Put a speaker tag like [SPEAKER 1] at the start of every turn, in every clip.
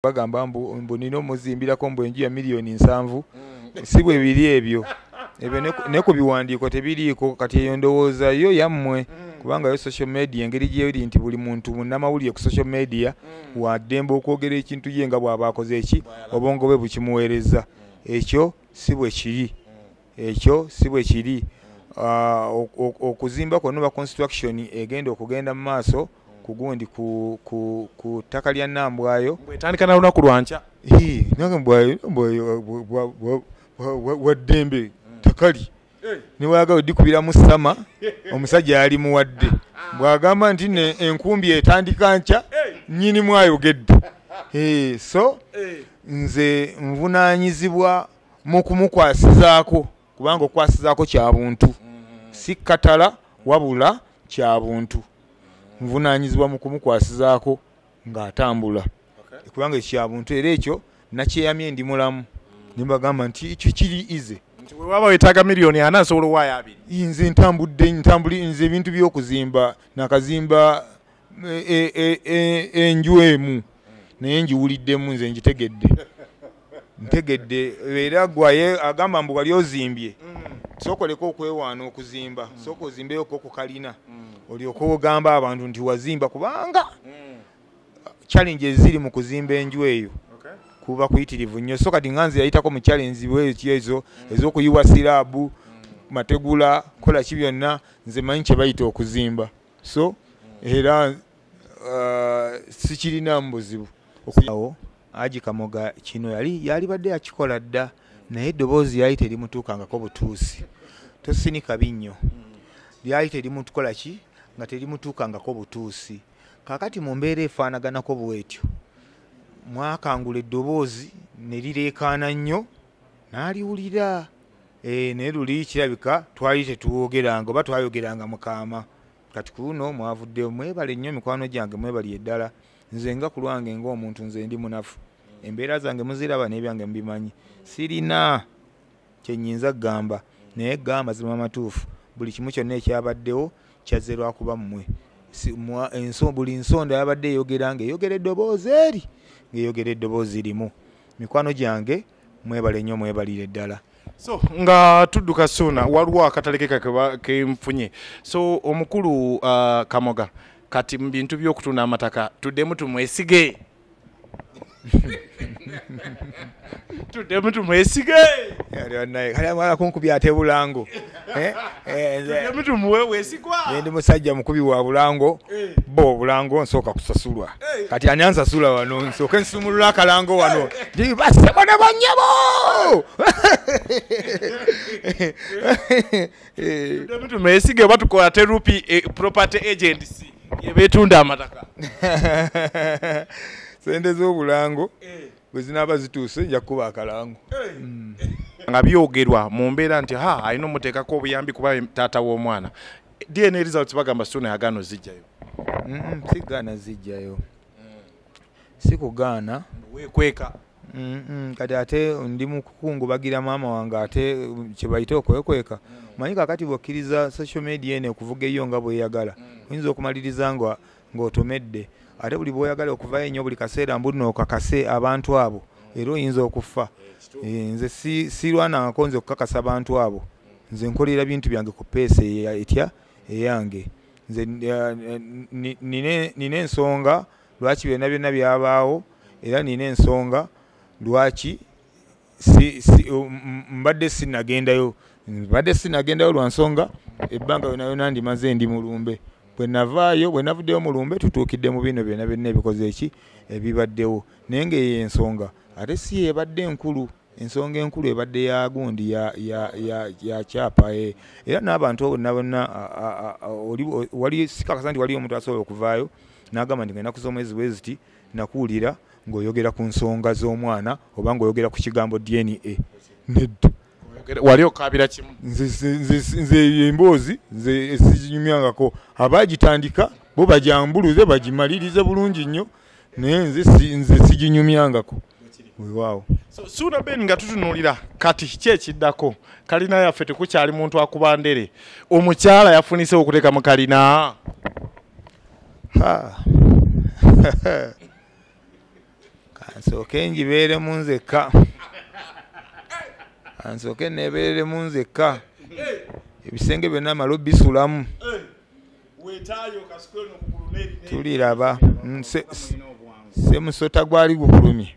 [SPEAKER 1] Bagamba mbu nina omuzimbirako mbu enju ya 7 million. Si bwe biri ebyo, ebyo ne ku biwandiiko tebiriiko. Kati eyo ndowooza yo yammwe, kubanga yo social media engeri gyeri nti buli muntu munnamawulire ku social media waddembe okwogera ekintu ye nga bw'aba akoze eki obwongo bwe bukimuweereza. Ekyo si bwe kiri, ekyo si bwe kiri. Okuzimba kwonna oba construction egenda okugenda mu maaso ku gundi ku ttaka lya Nambwayo.
[SPEAKER 2] Bwetandika na lunaku lwankya.
[SPEAKER 1] Nange waddembe takali niwayagala odikubiramu sama omusajja yali muwadde bw'agamba nti ne enkumbi etandika nkya, nnyinimu ayogedde. So nze nvunaanyizibwa mu kumukwasizaako, kubanga okukwasizaako kya buntu, si katala wabula kya buntu. Nvunaanyizibwa mu kumukwasizaako ng'atambula, kubanga ekyo kya buntu, era ekyo nakyeyamye ndi mulamu nimbagamba nti ekyo kiri ize.
[SPEAKER 2] Nti bwe waba wetaaga 4 million, nsobola owaayo 2.
[SPEAKER 1] Nze ntambudde, ntambuli nze ebintu by'okuzimba nakazimba enju emu, naye ngiwuliddemu, nze ngitegedde, ntegedde. Era gwaye agamba mbu wali ozimbye, sooka okwewaana okuzimba, sooka ozimbeyoko ku kalina olyoke ogamba abantu nti wazimba, kubanga challenges ziri mu kuzimba enju eyo kuba kuyitirivu nnyo. So kati nga nze yayitako mu challenge bweki ezo ez'okuyiwa slab, mategula, kola ki byonna, nze manyi kye bayita okuzimba. So era sikirinaamu buzibu. Awo Haji Kamoga kino yali badde yakikola dda, naye eddoboozi lyali terimutuukangako butuusi. Tosinika binnyo, lyali terimutukola ki nga terimutuukangako butuusi. Kaakati mu mbeera efaanaganako bwetyo, mwakangula eddoboozi ne lireekaana nnyo n'aliwulira. Naye luli kirabika twali tetwogeranga oba twayogeranga mukaama. Kati ku luno mwavuddeyo, mwebale nnyo mikwano gyange, mwebali eddala. Nze nga ku lwange ng'omuntu, nze ndi munafu, embeera zange muziraba n'ebyange mubimanyi, sirina kyenyinza kugamba, naye ga amazima amatuufu, buli kimu kyonna ekyabaddewo kyazze lwakuba mmwe. Buli nsonda yabadde eyogera ng'eyogera eddoboozi eri, ng'eyogera eddoboozi limu. Mikwano gyange, mwebale nnyo, mwebalire ddala.
[SPEAKER 2] So nga tudduka, Suuna, waliwo akatale ke kenfunye. So omukulu Kamoga kati mu bintu by'okutunda amataka tuddemu tumwesige, tuddemu tumwesige?
[SPEAKER 1] Kale kunkubya ate bulango.
[SPEAKER 2] Tuddemu tumuwe bwesigwa?
[SPEAKER 1] Ndi musajja mukubi wa bulango. Bo obulango nsooka kusasulwa. Kati ani ansasula wano? Nsooke nsumulula akalango wano, ndi bassebo ne bannyabo.
[SPEAKER 2] Tuddemu tumwesige oba tukwate Rupi Property Agency yebetunda amataka?
[SPEAKER 1] Sente z'obulango bwe zinaaba zituuse, nja kukuba akalango.
[SPEAKER 2] Nga byogerwa mu mbeera nti ha alina omuteekako obuyambi kuba taata w'omwana, DNA results bagamba Suuna yagaana ozijjayo.
[SPEAKER 1] Sigaana zijjayo, si kugaana.
[SPEAKER 2] Weekweka.
[SPEAKER 1] Kati ate ndi mu kukungubagira maama wange, ate kye bayita okwekweka. Manyi kakati bw'okkiriza social media eno okuvuga eyo nga bweyagala, oyinza okumaliriza nga ng'otomedde. Ate buli bw'oyagala okuvayo ennyo buli kaseera mbu nno okakase abantu abo, era oyinza okufa. Nze sirwanangako nze okukakasa abantu abo. Nze nkolera bintu byange ku pace etya eyange. Nze nina ensonga lwaki byonna byonna byabaawo, era nina ensonga lwaki mbadde sinagendayo. Mbadde sinagendayo lwa nsonga ebbanga yonna yonna ndimaze ndi mulumbe. Bwe navaayo, bwe navuddeyo mulumbe, tutuukidde mu bino byonna byonna ebikoze eki ebibaddewo. Naye ng'eyo ensonga ate si ebadde enkulu. Ensonga enkulu ebadde ya gundi ya kyapa. Era n'abantu bonna bonna wali sikakasa nti waliyo omuntu asobola okuvaayo n'agamba nti ennaku z'omwezi bwe ziti nakuwulira ng'oyogera ku nsonga z'omwana oba ng'oyogera ku kigambo DNA. Nedda.
[SPEAKER 2] Wali okaabira kimu.
[SPEAKER 1] Nze emboozi nze siginyumyangako. Abaagitandika bo bajambuluze bagimalirize bulungi nnyo, naye nze siginyumyangako, weewaawo.
[SPEAKER 2] So Suuna Ben, nga tutunuulira kati ki ekiddako, kalina yaffe tekukyali muntu akuba ndere, omukyala yafunise okuteeka mu kalina.
[SPEAKER 1] Ha. Nsooke ngibeeremu nzekka, nsooke neebeereremu nzekka, ebisenge byonna male obisulamu, tuliraba. Semusota gwali gukulumye,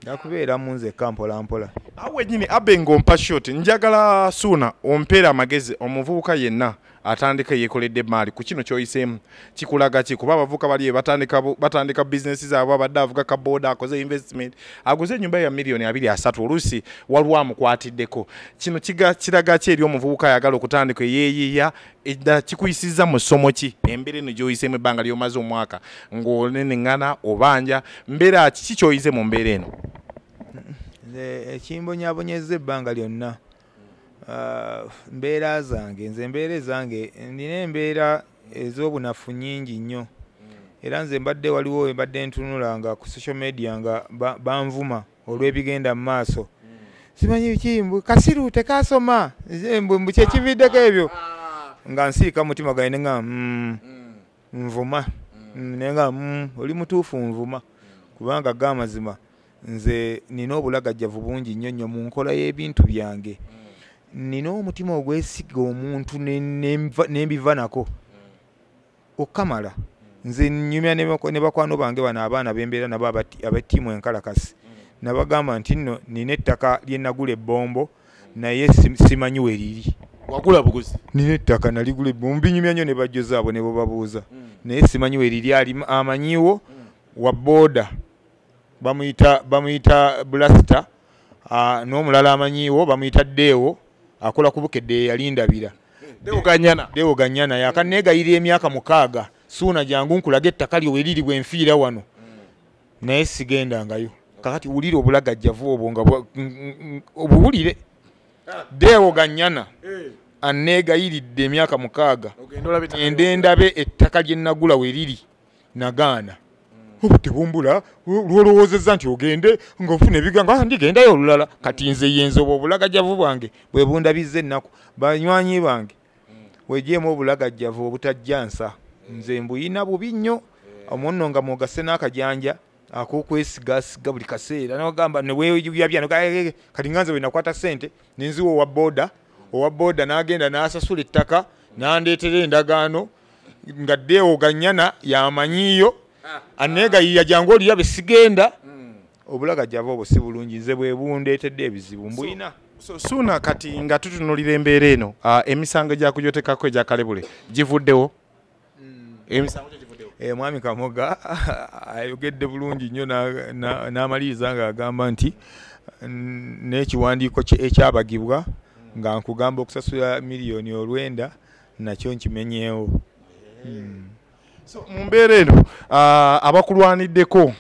[SPEAKER 1] ndakubeeramu nzekka mpola mpola.
[SPEAKER 2] Awo wennyini Abe ng'ompa shot, njagala Suuna ompeera amagezi omuvubuka yenna atandika yeekoledde emaali ku kino ky'oyiseemu kikulaga ki? Kuba abavubuka bali batandika bizinesi zaabwe, abadde avuga kabooda, akoze investment, aguze ennyumba ya 230 million, oluusi waliwo amukwatiddeko. Kino kiraga ki eri omuvubuka ayagala okutandika eyeeyiiya? Eddala kikuyisizza mu ssomo ki embeera eno gy'oyiseemu ebbanga ly'omaze omwaka ng'oneneŋŋana obanja mbeera ki ky'oyize mu mbeera eno?
[SPEAKER 1] Nze ekimbonyaabonyezza ebbanga lyonna, mbeera zange, nze embeera ezange nina embeera ez'obunafu nnyingi nnyo. Era nze mbadde waliwo mbadde ntunula nga ku social media nga banvuma olw'ebigenda mu maaso, simanyi biki, mbu kasiru tekasoma, mbu kyekividdeko ebyo, nga nsiika mutima gwange ne nga nvuma, naye nga oli mutuufu, nvuma kubanga ga amazima nze nina obulagajjavu bungi nnyo nnyo mu nkola y'ebintu byange. Nina omutima ogwesiga omuntu nembiva nako okamala. Nze nyumya ne bakwano bange bano abaana bembeera nabo abattiimu enkalakasi, nabagamba nti nno nina ettaka lye nagula ebbombo, naye simanyi we riri.
[SPEAKER 2] Wagula buguzi?
[SPEAKER 1] Nina ettaka naligula ebbombo, mbinyumya nnyo ne bajjoza abo ne bobabuuza, naye simanyi we riri. Ali amanyiwo wa booda bamuyita Bulasita, n'omulala amanyiwo bamuyita Deewo, akola ku Bukedde, yalindabira.
[SPEAKER 2] Deo Ganyana.
[SPEAKER 1] Deo Ganyana yakanneegayirira emyaka 6, "Suuna, jangu nkulage ettaka lyo weriri bwenfiira wano," naye sigendangayo. Kakati wulire obulagajjavu obwo nga obuwulire. Deo Ganyana anneegayiridde emyaka 6
[SPEAKER 2] Ogenda olabe ettaka.
[SPEAKER 1] Ende ndabe ettaka lye nagula weriri, nagaana. Obudde bumbula, lwolowoozezza nti ogende ng'ofuna ebigambo, "Ah, ndigendayo olulala." Kati nze yenze obwo obulagajjavu bwange bwe bundabizza ennaku. Banywanyi bange, wegyemu obulagajjavu obutajja nsa, nze mbuyina bubi nnyo. Omwo nno nga mwogase n'akajanja ak'okwesigasiga buli kaseera, nogamba neweyabya. Kati nga nze bwe nakwata ssente nenziwa owa booda, owa booda n'agenda n'asasula ettaka n'andeetera endagaano nga Ddeewo Ganyana yamanyiiyo, aneegayirira, "Jangu olirabe," sigenda. Obulagajjavu obwo si bulungi, nze bwe bundeetedde ebizibu, mbuyina.
[SPEAKER 2] So Suuna, kati nga tutunulira embeera eno, emisango egyakujotekako egya kalebule givuddewo? Emisango gyo givuddewo?
[SPEAKER 1] Mwami Kamoga ayogedde bulungi nnyo n'amaliriza ng'agamba nti n'ekiwandiiko ekyabagibwa nga nkugamba okusasula 900 million nakyo nkimenyeewo.
[SPEAKER 2] So mu mbeera eno, abakulwaniddeko,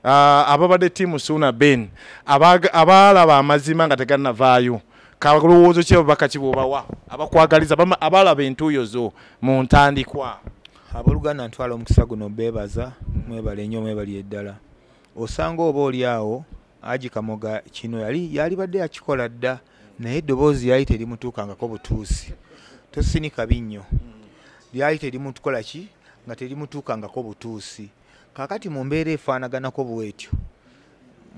[SPEAKER 2] ababadde tiimu Suuna Ben, abaalaba amazima nga tegannavaayo, kalowoozo ki obubaka ki bwobawa abakwagaliza abalaba entuuyo zo mu ntandikwa?
[SPEAKER 1] Abooluganda, ntwala omukisa guno beebaza, mwebale nnyo, mwebali eddala. Osanga oba oli awo Haji Kamoga kino yali yalibadde yakikola dda, naye eddoboozi lyali terimutuukangako butuusi. Tosinika binnyo, lyali terimutukola ki nga terimutuukangako butuusi. Kaakati mu mbeera efaanaganako bwetyo,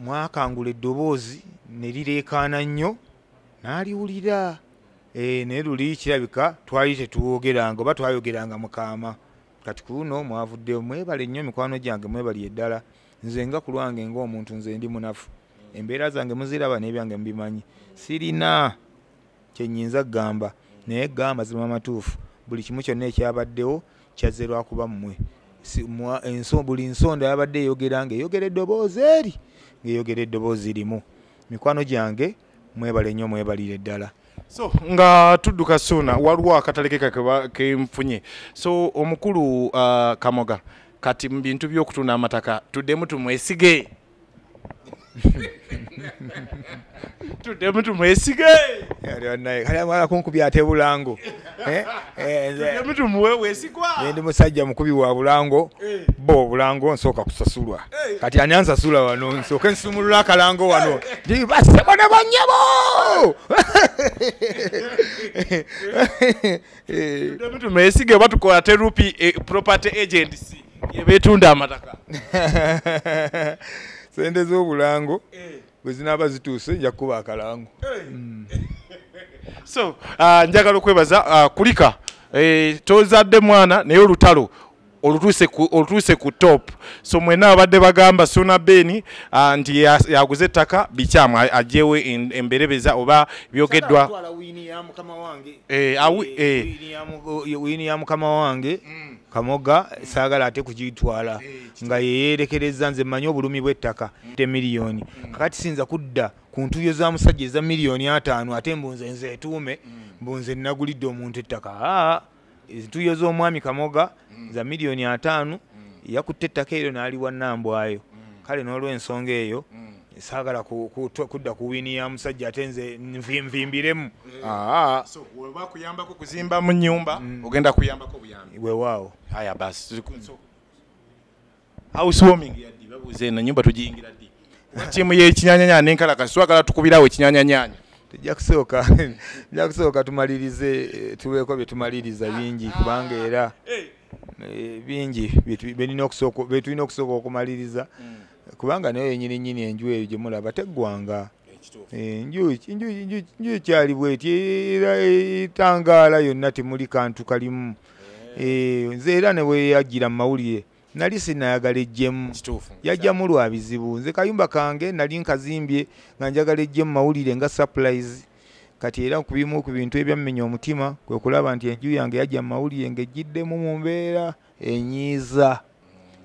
[SPEAKER 1] mwakangula eddoboozi ne lireekaana nnyo n'aliwulira. Naye luli kirabika twali tetwogeranga oba twayogeranga mukaama. Kati ku luno mwavuddeyo, mwebale nnyo mikwano gyange, mwebali eddala. Nze nga ku lwange ng'omuntu, nze ndi munafu, embeera zange muziraba n'ebyange mubimanyi, sirina kyenyinza kugamba, naye ga amazima amatuufu, buli kimu kyonna ekyabaddewo kyazze lwakuba mmwe. Buli nsonda yabadde eyogera ng'eyogera eddoboozi eri, ng'eyogera eddoboozi limu. Mikwano gyange, mwebale nnyo, mwebalire ddala.
[SPEAKER 2] So nga tudduka, Suuna, waliwo akataleke kenfunye. So omukulu Kamoga, kati mu bintu by'okutunda amataka tuddemu tumwesige, tuddemu tumwesige?
[SPEAKER 1] Kale kunkubya ate bulango.
[SPEAKER 2] Tuddemu tumuwe wesigwa?
[SPEAKER 1] Ndi musajja mukubi wa bulango. Bo obulango nsooka kusasulwa. Kati ani ansasula wano? Nsooke nsumulula akalango wano. Ndi bassebo ne bannyabo.
[SPEAKER 2] Tuddemu tumwesige oba tukwate Rupi Property Agency? Betunda amataka.
[SPEAKER 1] Sente z'obulango bwe zinaaba zituuse nja kukuba akalango.
[SPEAKER 2] So njagala okwebaza kulika tozadde mwana naye olutalo olutuuse ku top. So mwena abadde bagamba Ssuuna Ben nti yaguze ettaka bikyamu, aggyewo emberebeza oba byogeddwa.
[SPEAKER 1] Wiini ya mukama wange. Wiini ya mukama wange Kamoga saagala ate kugitwala nga yeyerekereza. Nze mmanyi obulumi bw'ettaka miliyoni. Kakati sinza kudda ku ntuyo za musajja eza 5 miliyoni ate mbunze nze etuume mbunze nagulidde omuntu ettaka. Entuyo z'omwami Kamoga za 50 miliyoni, yakutte ettaka eryo n'aliwa Nambwayo. Kale n'olw'ensonga eyo saagala kudda ku wiini ya musajja ate nze nvimbiremu.
[SPEAKER 2] So weba kuyambako kuzimba mu nnyumba, ogenda kuyambako buyambi.
[SPEAKER 1] Weewaawo.
[SPEAKER 2] Haya basi, so housewarming yaddi? Babuuze eno nyumba tugiyingira ddi? Ttiimu y'ekinyanyanya n'enkalakasi twagala tukubirawo ekinyanyanyanya.
[SPEAKER 1] Tujja kusooka tumalirize, tubeeko bye tumaliriza bingi, kubanga era bingi bye tulina okusooka okumaliriza, kubanga naye yenyini nyini enju eyo gye mulaba teggwanga. Enju ekyali bweti era etangaala yonna, temuli kantu kalimu. Nze era ne bwe yajjira mu mawulire nali sinayagala ejjemu, yajjamu lwa bizibu. Nze kayumba kange nali nkazimbye nga njagala ejje mu mawulire nga surprise. Kati era ku bimu ku bintu ebyammenya omutima kwe kulaba nti enju yange yajja mu mawulire ng'ejjiddemu mu mbeera enyiiza.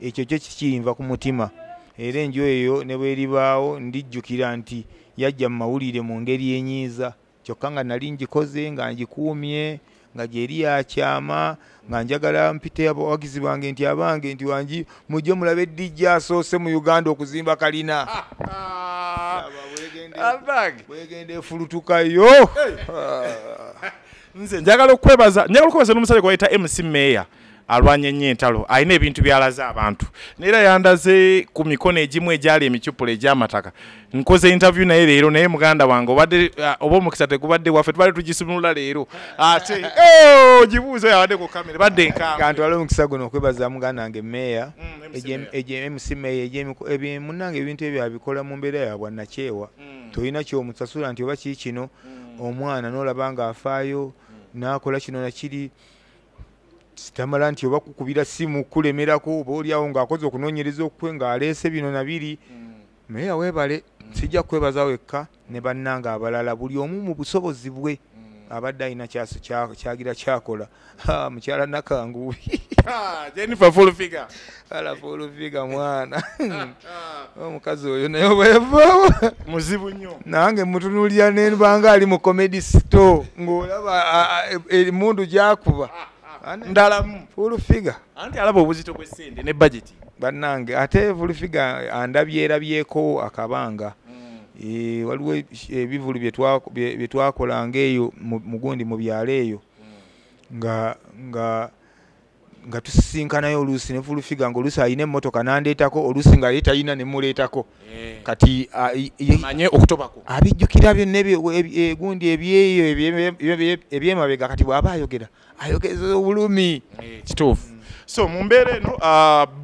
[SPEAKER 1] Ekyo kyo kikiyinva ku mutima, era enju eyo ne bweribaawo ndijjukira nti yajja mu mawulire mu ngeri enyiiza, kyokka nga nali ngikoze nga ngikuumye nga gyeri yakyama, nga njagala mpite abawagizi bange nti abange nti wangi mujje mulabe DJ asoose mu Uganda okuzimba kalina. Bwegenda efulutukayo.
[SPEAKER 2] Nze njagala okwebaza n'omusajja gwe bayita MC Mayor, alwanye nnyo entalo, alina ebintu byalaze abantu, neera yandaze ku mikono egimu egyali emicupula egy'amataka. Nkoze interview naye leero, naye muganda wange obadde oba omukisa tegubadde waffe, tubadde tugisumulula leero ate gibuuzo yabadde ku kamera badde enkambwe.
[SPEAKER 1] Kantwale omukisa guno okwebaza muganda wange Meya, MC Meya. Munnange ebintu ebyo abikola mu mbeera ya bwannakyewa, tolina kyomusasula nti oba kii kino. Omwana n'olaba ng'afaayo n'akola kino nakiri, tamala nti oba kukubira simu kulemerako, oba oliawo ng'akoze okunoonyereza okwe ng'aleese bino nabiri. Meya weebale, sijja kwebaza wekka, ne bannange abalala, buli omu mu busobozi bwe abadde alina kyagira kyakola. Mukyala Nakangubi.
[SPEAKER 2] Jennifer Full Figure.
[SPEAKER 1] Ala Full Figure mwana omukazi oyo naye oba yavaawo.
[SPEAKER 2] Muzibu nnyo.
[SPEAKER 1] Nange mutunuulira nenbanga ali mu comedy store ng'olaba emundu gyakuba
[SPEAKER 2] ndalamu.
[SPEAKER 1] Full Figure.
[SPEAKER 2] Anti alaba obuzito bw'essente ne budget.
[SPEAKER 1] Bannange, ate Full Figure andabyerabyeko akabanga. Waliwo ebivulu bye twakolanga eyo mugundi mu byalo eyo nga tusisinkanayo oluusi ne Full Figure, nga oluusi alina emmotoka nandeetako, oluusi nga ye talina ne muleetako. Kati
[SPEAKER 2] manye okutobako
[SPEAKER 1] abijjukira byonna egundi ebyeyo ebyemabega. Kati bw'aba ayogera ayogeza obulumi.
[SPEAKER 2] Kituufu. So mu mbeera eno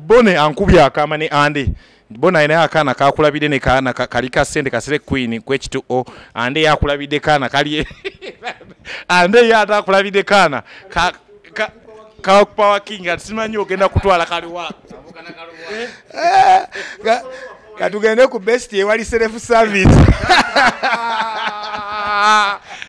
[SPEAKER 2] Bone ankubye akama ne ande Bona alinayo akaana kakulabidde ne kaana kali ka ssente kasire queen kwekitu o ande yakulabidde kaana kali ande ye ate akulabidde kaana ka Power King, ati simanyi ogenda kutwala kaliwa.
[SPEAKER 1] Katugende ku best ewali self service.